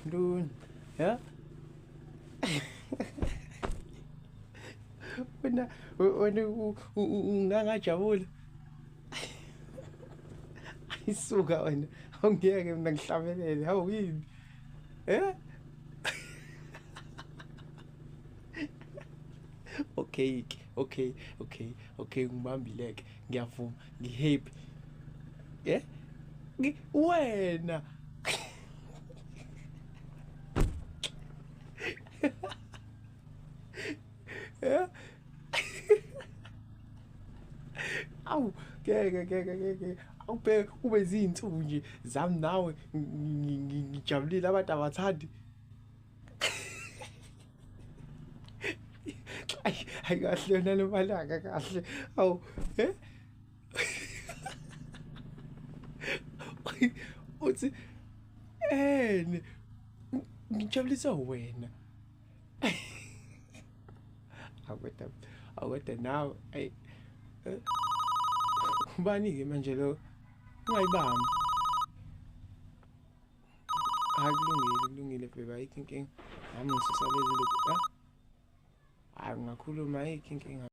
Ntoni? Ya? Wena wena ungangajabula. Ayisuka wena. Awungeke mina ngihlabelele. Hawu yini? Eh? Okay ke, okay, okay, okay ngibambile ke. Ngiyavuma, ngihappy. Eh? Wena. Eh? Awu ngeke ngeke ngeke awubheke kube izinsuku nje zami nawe ngijabulile abantu abathandi. Ayi ayi kahle yona le malanga kahle. Awu eh? Uthi ene ngijabulisa wena. Akweda akweda nawe ayi eh, ubani-ke manje lo ungayibambi. Hayi kulungile kulungile bheba ayikho inkinga. Nami ngisusa lezi lokhu. Hayi ngingakhuluma ayikho inkinga.